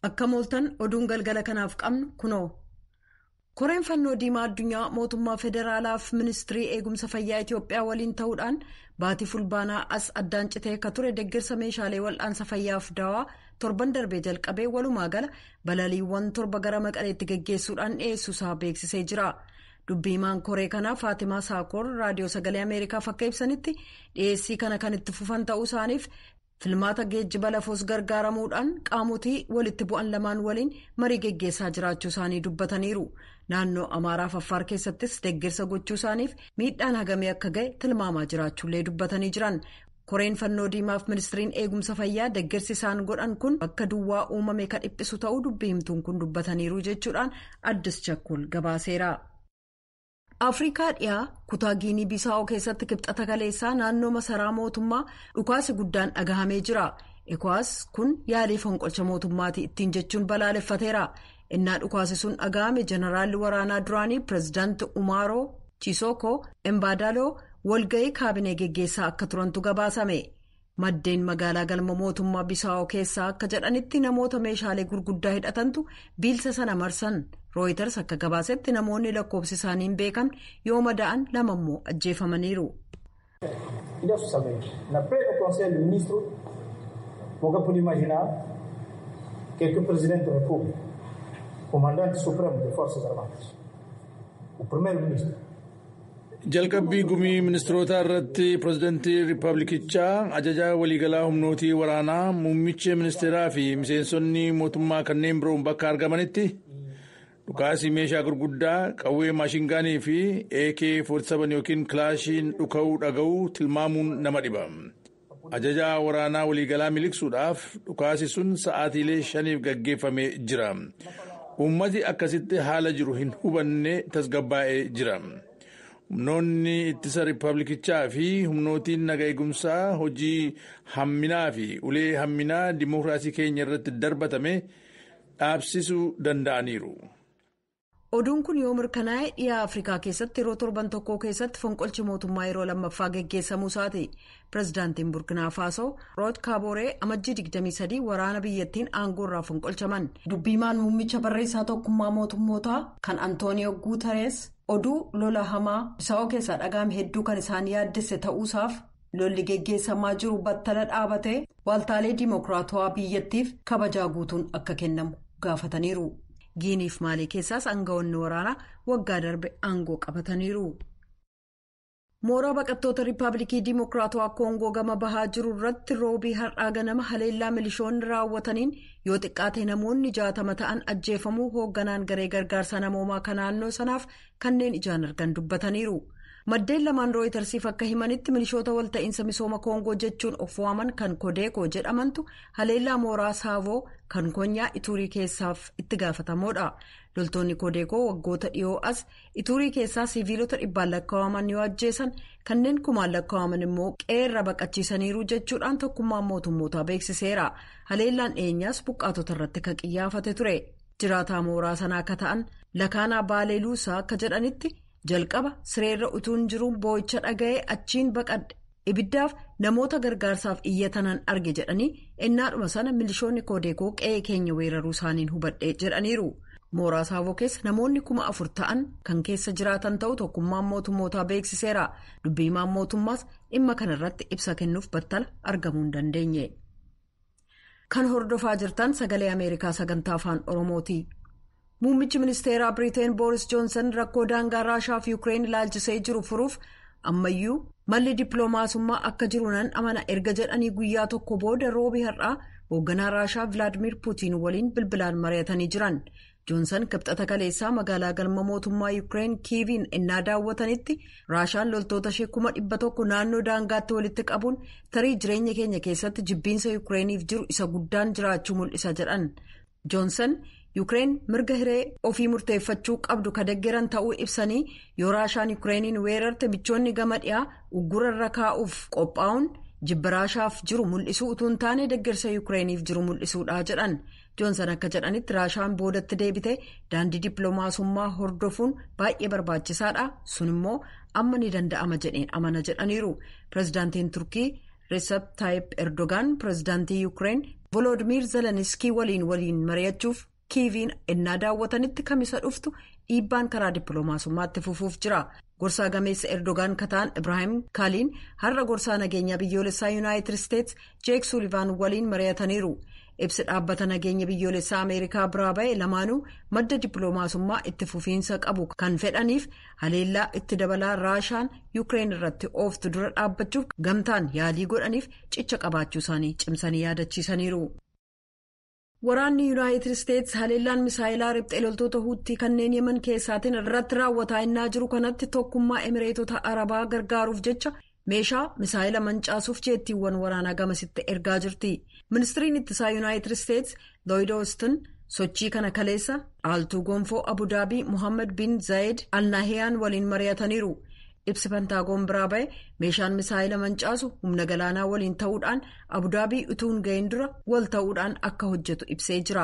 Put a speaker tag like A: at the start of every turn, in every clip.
A: Akka mooltan oduun galgala kanaaf qabnu kunoo. Koreen fannoo diimaa addunyaa mootummaa federaalaaf ministirii eegumsa fayyaa Itiyoophiyaa waliin ta'uudhaan baatii fulbaanaa as addaan citee akka ture deeggarsa meeshaalee wal'aansa fayyaaf daawaa torban darbee jalqabee walumaa gala balaliiwwan 7 gara Maqaleetti geggeessuudhaan dhiyeessuusaa beeksisee jira. Dubbiimaan koree kanaa Faatimaa Saakoor raadiyoo sagalee Ameerikaaf akka ibsanitti dhiyeessii kana kan itti fufan ta'uu isaaniif filmaata geejjiba lafoos gargaaramuudhaan qaamotii walitti bu'an lamaan waliin marii geggeessaa jiraachuu isaanii dubbataniiru. Naannoo Amaaraaf Affaar keessattis deeggarsa gochuu isaaniif miidhaan hagamee akka ga'e tilmaamaa jiraachuullee dubbatanii jiran. Koreen fannoo diimaaf ministiriin eegumsa fayyaa deeggarsi isaan godhan kun bakka duwwaa uumame kan dhiphisu ta'uu dubbii himtuun kun dubbataniiru jechuudhaan Addis Chakkol gabaaseera. Afrikaa dhiyaa kutaa Giinii Bisaa'oo keessatti kibxata kaleessaa naannoo masaraa mootummaa dhukaasi guddaan dhagahamee jira. Ekowaas kun yaalii fonqolcha mootummaati ittiin jechuun balaaleffateera. Innaa dhukaasi sun dhagahame jeneraalli waraanaa duraanii pireezidaanti Umaaroo Chisoko Embaadaloo walga'ii kaabinee geggeessaa akka turantu gabaasame. Maddeen magaalaa galma mootummaa Bisaa'oo keessaa akka jedhanitti namoota meeshaalee gurguddaa hidhatantu biilsa sana marsan. Rooyiters akka gabaasetti namoonni lakkoofsi isaanii hin beekamne yoo madaa'an 2 immoo ajjeefamaniiru.
B: Jalqabbii gumii ministeerotaa irratti pireezidantii riippaabilikichaa ajajaa waliigalaa humnootii waraanaa muummicha ministeeraa fi miseensonni mootummaa kanneen biroon bakka argamanitti dhukaasii meeshaa gurguddaa qawwee maashingaanii fi AK-47 yookiin kilaashiin dhuka'uu dhaga'uu tilmaamuun nama dhiba. Ajajaa waraanaa waliigalaa miliqsuudhaaf dhukaasi sun sa'aatiilee 5 gaggeeffamee jira. Uummati akkasitti haala jiru hin hubanne tasgabbaa'ee jira. Humnoonni ittisa riippaabilikichaa fi humnootiin naga eegumsaa hojii hamminaa fi ulee hamminaa dimookiraasii keenya irratti darbatame dhaabsisuu danda'aniiru.
A: Oduun kun yoo mirkanaa'e dhiyaa Afrikaa keessatti yeroo torban tokko keessatti fonqolchi mootummaa yeroo lammaffaa geggeessamuu isaati. Pireezidaantiin Burkinaa Faasoo Rood Kaabooree amajjii 23 waraana biyyattiin aangoo irraa fonqolchaman. Dubbiimaan muummicha barreessaa tokkummaa mootummootaa kan Antooniyoo Guutarees oduu lola hamaa Bisaa'oo keessaa dhaga'ame hedduu kan isaan yaaddesse ta'uusaaf lolli geggeessamaa jiru battala dhaabatee waaltaalee diimokiraatawaa biyyattiif kabajaa guutuun akka kennamu gaafataniiru. Giiniif Maalii keessaas aangawoonni waraanaa waggaa darbe aangoo qabataniiru. Mooraa baqattoota Riippaabilikii Diimokiraatawaa Koongoo gama bahaa jiru irratti roobii har'aa ganama haleellaa milishoonni raawwataniin yoo xiqqaate namoonni 60 ta'an ajjeefamuu hoogganaan garee gargaarsa namoomaa kan naannoo sanaaf kanneen ijaan argan dubbataniiru. Maddeen lamaan rooyitersiif akka himanitti milishoota walta'iinsa misooma Koongoo jechuun of waaman kan Kodeekoo jedhamantu haleellaa mooraa Saavoo kan Konyaa Ituurii keessaaf itti gaafatamoodha. Loltoonni Kodeekoo waggoota dhiyoo as Ituurii keessaa siviilota dhibbaan lakkaa'aman yoo ajjeesan kanneen kumaan lakkaa'aman immoo qeerra baqachiisaniiru jechuudhaan tokkummaan mootummootaa beeksiseera. Haleellaan dhiyeenyaas buqqaatota irratti kan qiyyaafate ture. Jiraataa mooraa sanaa akka ta'an Lakaanaa Baalee Luusaa akka jedhanitti. Jalqaba sireerra utuun jiruun boo'icha dhaga'ee achiin baqadhe ibiddaaf namoota gargaarsaaf iyyatanan arge jedhanii innaadhuma sana milishoonni Kodeekoo qe'ee keenya weeraruu isaaniin hubadhe jedhaniiru. Mooraa Saavoo keessa namoonni 4,000 ta'an kan keessa jiraatan ta'u tokkummaan mootummootaa beeksiseera. Dubbiimaan mootummaas dhimma kanarratti ibsa kennuuf battala argamuu hin dandeenye. Kan hordofaa jirtan sagalee Ameerikaa sagantaa afaan Oromooti. Muummichi ministeeraa Biriteen Booris Joonsan rakkoo daangaa Raashaa fi Yuukireen ilaalchisee jiru furuuf ammayyuu malli dippiloomaasummaa akka jiru nan amana erga jedhanii guyyaa tokko booda roobii har'aa hoogganaa Raashaa Vilaadimir Puutiin waliin bilbilaan mari'atanii jiran. Joonsan kibxata kaleessaa magaalaa galma mootummaa Yuukireen Kiiviin innaa daawwatanitti Raashaan loltoota ishee 100,000 naannoo daangaatti walitti qabuun tarii jireenya keenya keessatti jibbiinsa Yuukireeniif jiru isa guddaan jiraachuu mul'isa jedhan. Joonsan Yuukireen mirga hiree ofii murteeffachuu qabdu ka deggeran ta'uu ibsanii yoo Raashaan Yuukireeniin weerarte michoonni gama dhiyaa uggura irra kaa'uuf qophaa'uun jibba Raashaaf jiru mul'isuu utuu hin taane deggersa Yuukireeniif jiru mul'isuudha jedhan. Joonsan akka jedhanitti Raashaan boodatti deebite daandii dippiloomaasummaa hordofuun baay'ee barbaachisaadha. Sun immoo amma ni danda'ama jedheen amana jedhaniiru. Pireezidaantiin Turkii Recep Tayyip Erdogan pireezidaantii Yuukireen Volodimiir Zeleniskii waliin mari'achuuf Kiiviin ennaa daawwatanitti kamisa dhuftu dhiibbaan karaa dippiloomaasummaatti fufuuf jira. Gorsaa gameessa Erdogaan kataan Ibraahim Kaaliin har'a gorsaa nageenyaa biyyoolessaa Yuunaayitid Isteets Jeek Suulivaan waliin mari'ataniiru. Ibsi dhaabbata nageenya biyyoolessaa Ameerikaa biraa ba'e lamaanuu madda dippiloomaasummaa itti fufiinsa qabu kan fedhaniif haleellaa itti dabalaa Raashaan Yuukireen irratti ooftu dura dhaabbachuuf gamtaan yaalii godhaniif cicha qabaachuu isaanii cimsanii yaadachiisaniiru. Waraanni Yuunaayitid Isteets haleellaan misaayilaa riphxee loltoota Huuttii kanneen Yemen keessaatiin irratti raawwataa innaa jiru kanatti tokkummaa Emireetota Arabaa gargaaruuf jecha meeshaa misaayila mancaasuuf jeettiiwwan waraanaa gamasitti ergaa jirti. Ministiriin ittisaa Yuunaayitid Isteets Looyid Oostin sochii kana kaleessa dhaaltuu gonfoo Abudaabii Mohaammed bin Zayed Al-Nahiyaan waliin mari'ataniiru. Ibsi Pentaagoon biraa ba'e meeshaan misaayila mancaasu humna galaanaa waliin ta'uudhaan Abudaabii utuu hin gahin dura wal ta'uudhaan akka hojjetu ibsee jira.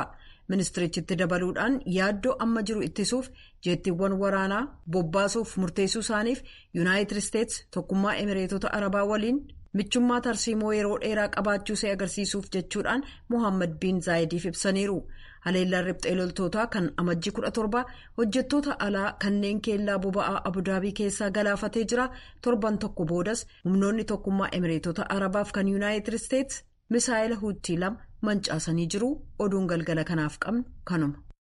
A: Ministirichitti dabaluudhaan yaaddoo amma jiru ittisuuf jeettiiwwan waraanaa bobbaasuuf murteessuu isaaniif Yuunaayitid Isteets tokkummaa Emireetota Arabaa waliin michummaa tarsiimoo yeroo dheeraa qabaachuu ishee agarsiisuuf jechuudhaan Mohaammed bin Zaayidiif ibsaniiru. Haleellaan riphxee loltootaa kan amajjii 17 hojjettoota alaa kanneen keellaa boba'aa Abudaabii keessaa galaafatee jira. Torban tokko boodas humnoonni tokkummaa Emireetota Arabaaf kan Yuunaayitid Isteets misaayila Huuttii 2 mancaasanii jiru. Oduun galgala kanaaf qabnu kanuma.